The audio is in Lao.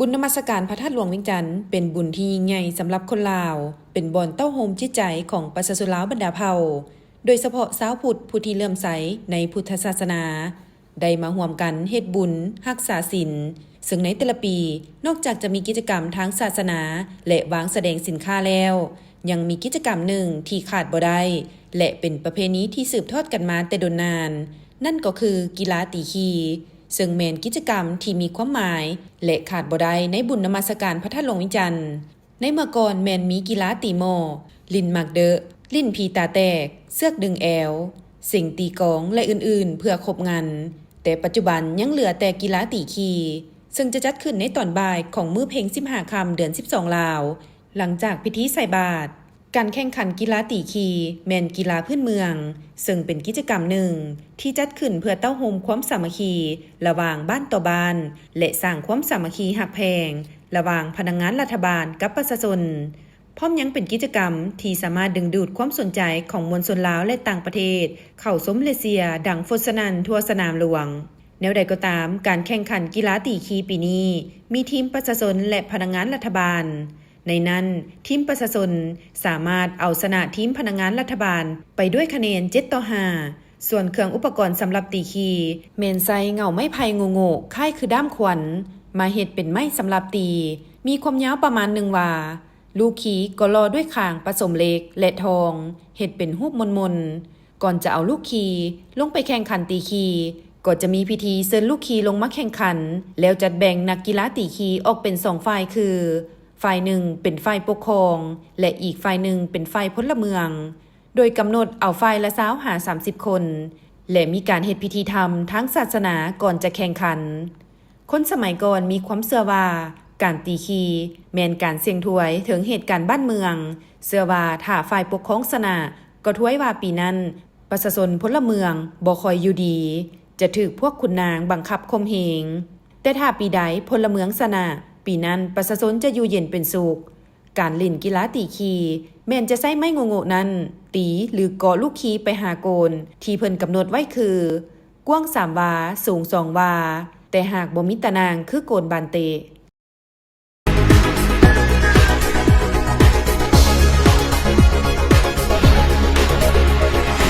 ບຸນນະມັດສະການພະທາດຫຼວງວຽງຈັນ ເປັນບຸນທີ່ຍິ່ງໃຫຍ່ສຳລັບຄົນລາວ, ເປັນບ່ອນເຕົ້າໂຮມຈິດໃຈຂອງປະຊາຊົນລາວບັນດາເຜົ່າ, ໂດຍສະເພາະຊາວພຸດຜູ້ທີ່ເຫຼື້ອມໃສໃນພຸດທະສາສະໜາ, ໄດ້ມາຮ່ວມກັນເຮັດບຸນ, ຮັກສາສິນ, ເຊິ່ງໃນແຕ່ລະປີ ນອກຈາກຈະມີກິດຈະກຳທາງສາສະໜາ ແລະ ວາງສະແດງສິນຄ້າແລ້ວ, ຍັງມີກິດຈະກຳໜຶ່ງທີ່ຂາດບໍ່ໄດ້ ແລະ ເປັນປະເພນີທີ່ສືບທອດກັນມາແຕ່ດົນນານ, ນັ້ນກໍຄືກິລາຕີຄີ, ເຊິ່ງແມ່ນກິດຈະກຳທີ່ມີຄວາມໝາຍ ແລະ ຂາດບໍ່ໄດ້ໃນບຸນນະມັດສະການພະທາດຫຼວງວຽງຈັນ. ໃນເມື່ອກ່ອນແມ່ນມີກິລາຕີໝໍ້, ຫຼິ້ນໝາກເດິ, ຫຼິ້ນຜີຕາແຕກ, ເຊືອກດຶງແອວ, ເສັງຕີກອງ ແລະ ອື່ນໆ ເພື່ອຄົບງັນ, ແຕ່ປັດຈຸບັນຍັງເຫຼືອແຕ່ກິລາຕີຄີ, ເຊິ່ງຈະຈັດຂຶ້ນໃນຕອນບ່າຍຂອງມື້ເພັງສິບຫ້າຄ່ຳເດືອນສິບສອງລາວ, ຫຼັງຈາກພິທີໃສ່ບາດ. ການແຂ່ງຂັນກິລາຕີຄີແມ່ນກິລາພື້ນເມືອງ, ເຊິ່ງເປັນກິດຈະກຳໜຶ່ງທີ່ຈັດຂຶ້ນເພື່ອເຕົ້າໂຮມຄວາມສາມັກຄີລະຫວ່າງບ້ານຕໍ່ບ້ານ ແລະ ສ້າງຄວາມສາມັກຄີຮັກແພງລະຫວ່າງພະນັກງານລັດຖະບານກັບປະຊາຊົນ, ພ້ອມຍັງເປັນກິດຈະກຳທີ່ສາມາດດຶງດູດຄວາມສົນໃຈຂອງມວນຊົນລາວ ແລະ ຕ່າງປະເທດເຂົ້າຊົມ ແລະ ເຊຍ ດັ່ງໂຟສະນັນທົ່ວສະໜາມຫຼວງ. ແນວໃດກໍຕາມ, ການແຂ່ງຂັນກິລາຕີຄີປີນີ້ ມີທີມປະຊາຊົນ ແລະ ພະນັກງານລັດຖະບານ. ໃນນັ້ນ, ທີມປະຊາຊົນສາມາດເອົາຊະນະທີມພະນັກງານລັດຖະບານໄປດ້ວຍຄະແນນເຈັດຕໍ່ຫ້າ, ສ່ວນເຄື່ອງອຸປະກອນສຳລັບຕີຄີ ແມ່ນໃຊ້ເຫງົ້າໄມ້ໄຜ່ໂງ່ໆ ຄ້າຍຄືດ້າມຂວັນ ມາເຮັດເປັນໄມ້ສຳລັບຕີ, ມີຄວາມຍາວປະມານໜຶ່ງວາ. ລູກຄີກໍຫຼໍ່ດ້ວຍຄາງປະສົມເຫຼັກ ແລະ ທອງ, ເຮັດເປັນຮູບມົນໆ. ກ່ອນຈະເອົາລູກຄີລົງໄປແຂ່ງຂັນຕີຄີ, ກໍຈະມີພິທີເຊີນລູກຄີລົງມາແຂ່ງຂັນ, ແລ້ວຈັດແບ່ງນັກກິລາຕີຄີອອກເປັນສອງຝ່າຍຄື, ຝ່າຍໜຶ່ງເປັນຝ່າຍປົກຄອງ ແລະ ອີກຝ່າຍໜຶ່ງເປັນຝ່າຍພົນລະເມືອງ, ໂດຍກຳນົດເອົາຝ່າຍລະຊາວຫາສາມສິບຄົນ ແລະ ມີການເຮັດພິທີທຳທາງສາສະໜາກ່ອນຈະແຂ່ງຂັນ. ຄົນສະໄໝກ່ອນມີຄວາມເຊື່ອວ່າ ການຕີຄີແມ່ນການສ່ຽງທວາຍເຖິງເຫດການບ້ານເມືອງ, ເຊື່ອວ່າຖ້າຝ່າຍປົກຄອງຊະນະ ກໍທວາຍວ່າປີນັ້ນປະຊາຊົນພົນລະເມືອງບໍ່ຄ່ອຍຢູ່ດີ, ຈະຖືກພວກຂຸນນາງບັງຄັບຂົ່ມເຫງ. ແຕ່ຖ້າປີໃດພົນລະເມືອງຊະນະ, ປີນັ້ນປະຊາຊົນຈະຢູ່ເຢັນເປັນສຸກ. ການຫຼິ້ນກິລາຕີຄີແມ່ນຈະໃຊ້ໄມ້ໂງ່ໆນັ້ນ ຕີ ຫຼື ເກາະລູກຄີໄປຫາໂກນທີ່ເພິ່ນກຳນົດໄວ້ຄື ກວ້າງສາມວາ, ສູງສອງວາ, ແຕ່ຫາກບໍ່ມີຕາໜ່າງຄືໂກນບານເຕະ.